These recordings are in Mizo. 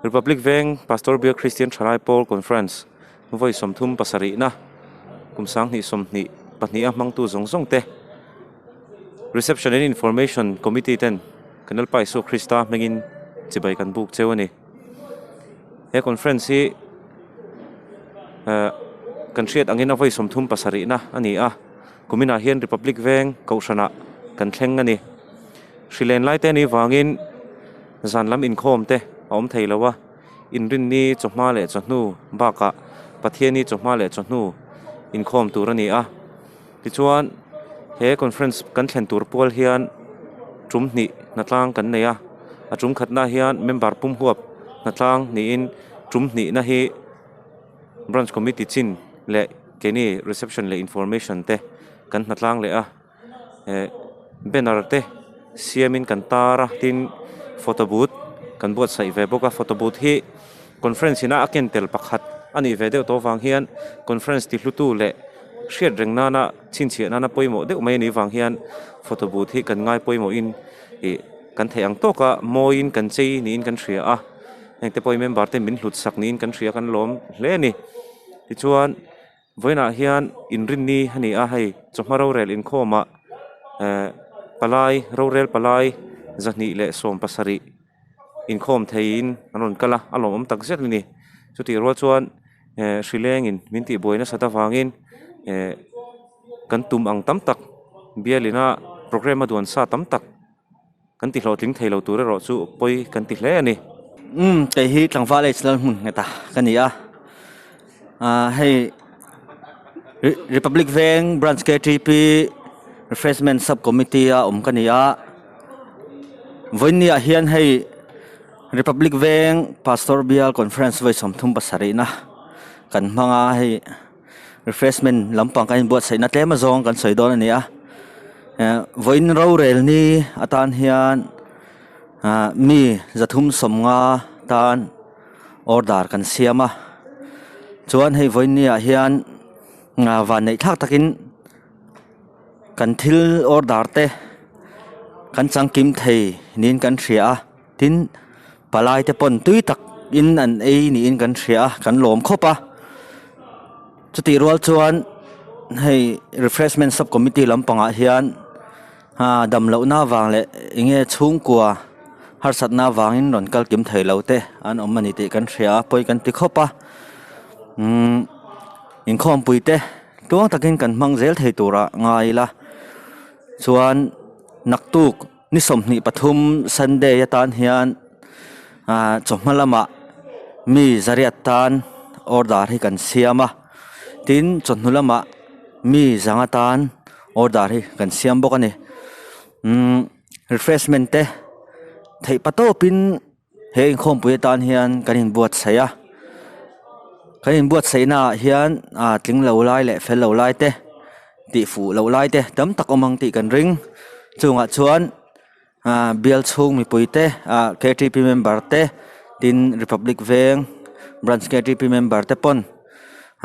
Republic Veng Pastor Bial Kristian Thalai Pawl Conference vawi 37na kum 2022 a hmangtu zawng zawng te Reception and Information Committee ten kan Lalpa Isua Krista hmangin chibai kan buk cheu a ni. He conference hi eh kan hriat angin a vawi 37na a ni a, kuminah hian Republic Veng kohhranah kan thleng a ni. Hrilen lai te a nih vangin zan lam inkhawm te a awm thei lo a, inrinni chawhma leh chawhnu bakah Pathianni chawhma leh chawhnu inkhawm tur a ni a. Tichuan he conference kan thlen tur pual hian tum hnih hnatlang kan nei a, a tum khatna hian member pum huap hnatlang niin tum hnihna hi branch committee chin leh keini reception leh information te kan hnatlang leh a. eh banner te siamin kan tar a tin photo booth kan buatsaih ve bawk a photo booth hi conference ina a ken tel pakhat a nih ve deuh tawh vang hian conference ti hlutu leh hriat reng nana chhinchhiah nana pawimawh deuh mai a nih vang hian photo booth hi kan ngai pawimawhin ih kan theih ang tawka mawiin kan chei niin kan hria a heng te pawhin member te min hlut sak niin kan hria kan lawm hle a ni tichuan. Vawiinah hian inrinni a ni a, hei chawhma rorel inkhawmah ehh palai rorel palai 270 inkhawm theiin an rawn kal a, a lawmawm tak zet a ni. Chutih rual chuan ehh hrilengin min tihbuai nasat avangin ehh kan tum ang tam tak bialina programme a duan sa tam tak. Kan ti hlawhtling thei lo tur erawh chu pawi kan ti hle a ni. Umm kei hi tlangval H lal hmun nghet a ka ni a, ah hei Republic Veng Branch KTP Refreshment Sub Committee a awm ka ni a, vawiinni ah hian hei Republic Veng Pastor Bial Conference vawi 37 na kan hmang a hei. Refreshment lampang kan inbuatsaihna tlem azawng kan sawi dawn a ni a eh vawiin rorel ni atan hian ah mi 350 tan order kan siam a chuan hei vawiin ni ah hian ah vanneih thlak takin kan thil order te kan changkim thei niin kan hria a tin palai te pawn tui tak in an ei niin kan hria a kan lawm khawp a chutih rual chuan hei refreshment sub committee lampangah hian ah dam lohna avang leh eng nge chhungkua harsatna avangin rawn kal kim thei lo te an awm a ni tih kan hria a pawi kan ti khawp a umm inkhawmpui te tluang takin kan hmang zel thei turah ngai ila chuan naktuk. Ni 23 Sunday atan hian ah chawhma lamah mi zariat tan order hi kan siam a tin chawhnu lamah mi zanga tan order hi kan siam bawk a ni umm refreshment te theih pa tawpin. He inkhawmpui atan hian kan inbuatsaih a kan inbuatsaih naah hian ah tling lo lai leh fel lo lai te tih fuh loh lai te tam tak awm ang tih kan ring chungah chuan ah bial chhung mipui te ah ktp member te tin republic veng branch ktp member te pawn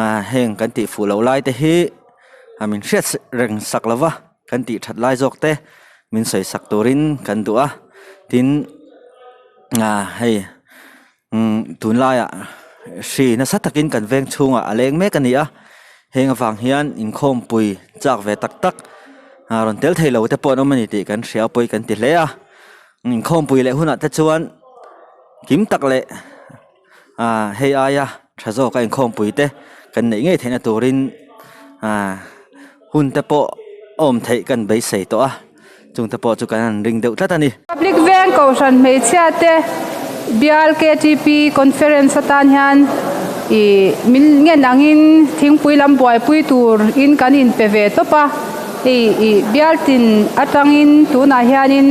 ah heng kan tih fuh loh lai te hi ah min hriat reng sak lo va. Kan tih that lai zawk te min sawi sak turin kan duh a tin ah hei umm tunlaiah hri nasa takin kan veng chhungah a leng mek a ni a heng avang hian inkhawmpui chak ve tak tak ah rawn tel thei lo te pawh an awm a ni tih kan hria pawi kan ti hle a inkhawmpui leh hunah te chuan kim tak leh ah hei aia tha zawk a inkhawmpui te kan neih ngei theihna turin ah hun te pawh awm theih kan beisei tawh a chung te pawh chu kan han ring deuh tlat a ni. Public Veng Kohhran hmeichhia te bial ktp Conference atan hian ih min ngen angin thingpui lam buaipui tur in kan inpe ve tawp a hei ih bial tin atangin tunah hianin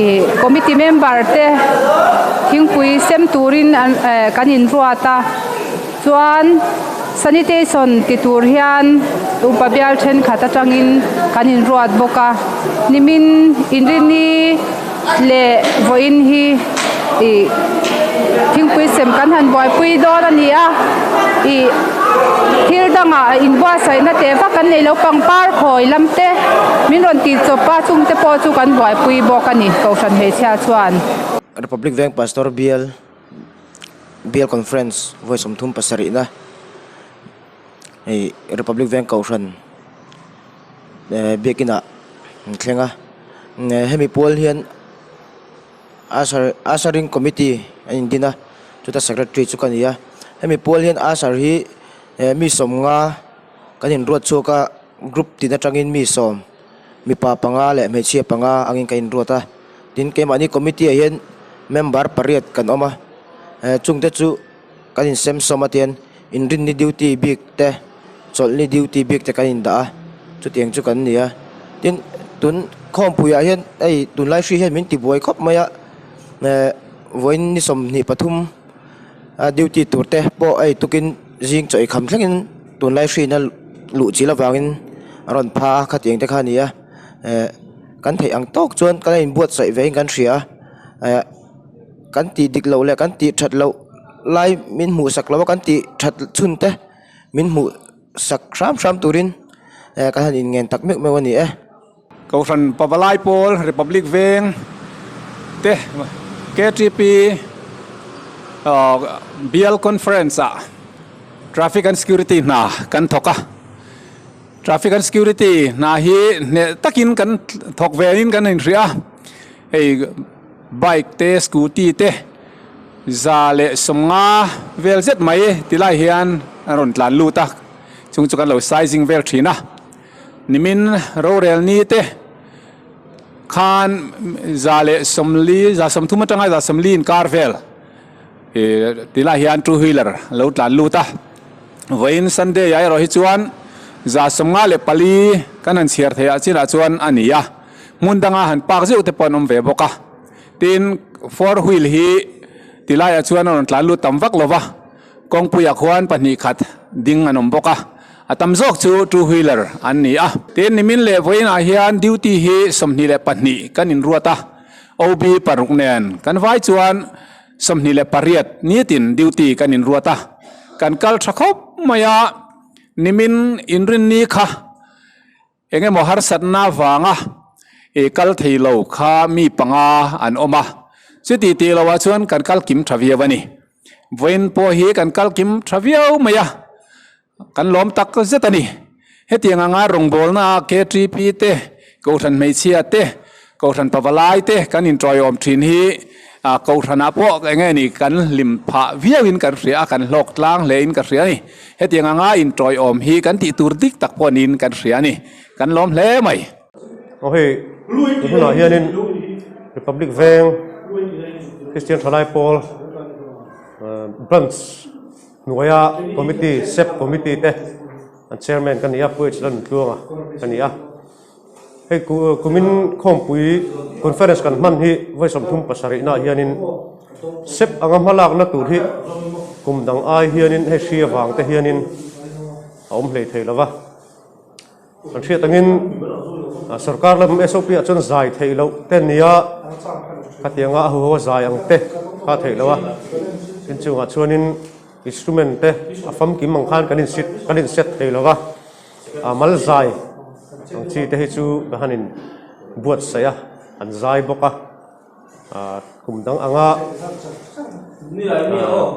Ih committee member te thingpui sem turin an eh kan inruat a chuan sanitation ti tur hian upa bial thenkhat atangin kan inruat bawk a nimin inrini leh vawiin hi ih thingpui sem kan han buaipui dawn a ni a ih thil dangah inbuatsaihna teh vak kan nei lo pangpar khawi lam te min rawn tih chawp a chung te pawh chu kan buaipui bawk a ni kohhran hmeichhia chuan. Republic Veng Pastor Bial Bial Conference vawi 37 na hei Republic Veng Kohhran eh biakin ah an thleng a hemi pual hian Usher Ushering Committee a indin a chuta Secretary chu ka ni a hemi pual hian Usher hi eh mi sawmnga kan inruat chhuak a group tin atangin mi sawm mipa panga leh hmeichhia panga angin ka inruat a tin keimahni committee ah hian member pariat kan awm a eh chungte chu kan insem sawm a tian inrinni duty bik te chawlhni duty bik te kan indah a chutiang chu kan ni a tin tun khawmpui ah hian hei tunlai hri hian min tibuai khawp mai a eh vawiin ni 23 a duty tur te pawh hei tukin zing chaw eikham thlengin tunlai hrina luh chil avangin a rawn pha a khatiang te kha a ni a eh kan theih ang tawk chuan kan inbuatsaih ve in kan hria a eh kan tih dik loh leh kan tih that loh lai min hmuh sak lo a kan tih that chhun te min hmuh sak hram hram turin eh kan han inngen tak meuh meuh a ni e. Kohhran Pavalai Pawl Republic Veng te KTP Bial Conference ah Traffic and Security hna kan thawk a. Traffic and Security hna hi hneh takin kan thawk ve in kan inhria a. Hei bike te scooty te 150 vel zet mai tilai hian an rawn tlan lut a chung chu kan lo sizing vel thin a. Nimin rorel ni te khan 140 130 atanga 140 inkar vel tilai hian two wheeler lo tlan lut a vawiin Sunday ah erawh hi chuan 54 kan han chhiar theih ah chinah chuan a ni a hmun danga han park zeuh te pawh an awm ve bawk a tin four wheel hi tilaiah chuan a rawn tlan lut tam vak lo va. Kawngpuiah khuan pahnih khat ding an awm bawk a, a tam zawk chu two wheeler an ni a. Tin, nimin leh vawiinah hian duty hi 22 kan inruat a, OB paruk nen kan vai chuan 28 nitin duty kan inruat a, kan kal tha khawp mai a, nimin inrinni kha Eng emaw harsatna vanga i kal thei lo kha mi panga an awm a, chuti tih loah chuan kan kal kim tha viau a ni. Vawiin pawh hi kan kal kim tha viau mai a, kan lawm tak zet a ni. Hetiang anga rawngbawlna KTP te, Kohhran hmeichhia te, Kohhran pavalai te kan intawiawm thin hi Kohhranah pawh eng nge ni kan hlim phah viauin kan hria a, kan hlawk tlang hlein ka hria a ni. Hetiang anga intawiawm hi kan tih tur dik tak pawh niin kan hria a ni. Kan lawm hle mai. Aw hei tun hunah hianin Republic Veng Christian Thalai Pawl Branch hnuaia Committee sep Committee te an Chairman ka ni a, Pu H Lalnuntluanga ka ni a. Hei kumin khawmpui conference kan hman hi vawi 37 naah hianin sep anga hmalakna tur hi kum dang ai hianin hei hri avang te hianin a awm hlei thei lova. Kan hriat angin sorkar lam SOP ah chuan zai theih loh te nia khatianga a huho a zai ang te kha theih loh a, tin chungah chuanin instrument te a famkim ang khan kan insit kan inset thei lova. A mal zai ang chi te hi chu ka han in buatsaih a, an zai bawk a, ah kum dang anga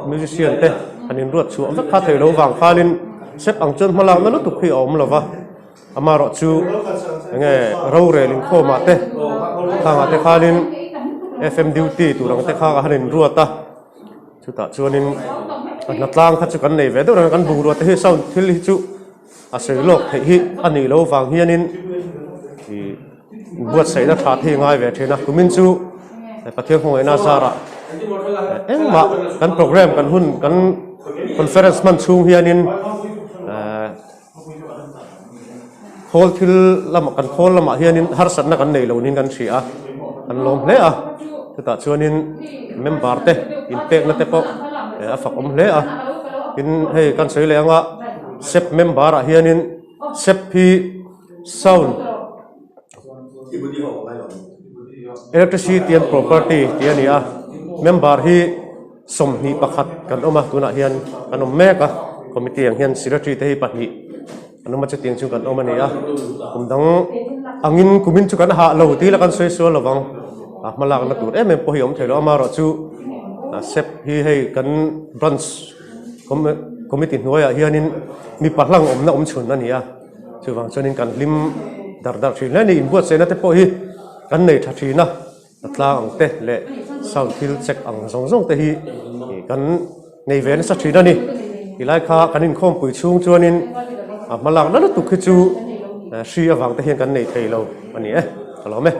musician te han in ruat chhuah vek kha theih loh vang khanin step ang chuan hma lakna lutuk hi a awm lo va, amaherawh chu enge rorel inkhawm ah te khangah te khanin F_M duty tur ang te kha ka han in ruat a. Chutah chuanin a hnatlang kha chu kan nei ve deuh reng a, kan bungrua te hi sound thil hi chu a sawi lawk theih hi a nih loh vang hianin ih buatsaihna tha te hi a ngai ve thin a, kumin chu Pathian khawngaihna zarah engmah kan program kan hun kan conference hman chhung hianin eh khawl thil lamah kan khawl lamah hianin harsatna kan nei lo niin kan hria a, kan lawm hle a, chutah chuanin member te inpekna te pawh a fak awm hle a, tin hei kan sawi leh anga sep member ah hianin sep hi sound electricity and property tih a ni a, member hi. 21 kan awm a tunah hian kan awm mek a committee ang hian secretary te hi pahnih an awm a chutiang chu kan awm a ni a kum dang angin kumin chu kan hah lo tih la kan sawi sual lovang a hma lakna tur em em pawh hi a awm thei lo amaherawh chu SEP hi hei kan branch committee hnuaiah hianin mipa hlang awmna awm chhun a ni a, chuvang chuanin kan hlim dar dar thin hle a ni. Inbuatsaihna te pawh hi kan nei tha thin a, a tlang ang te leh sound thil check ang zawng zawng te hi kan nei ve nasa thin a ni. Tilai kha kan inkhawmpui chhung chuanin a hmalakna lutuk hi chu hri avang te hian kan nei thei lo a ni e, ka lawm e.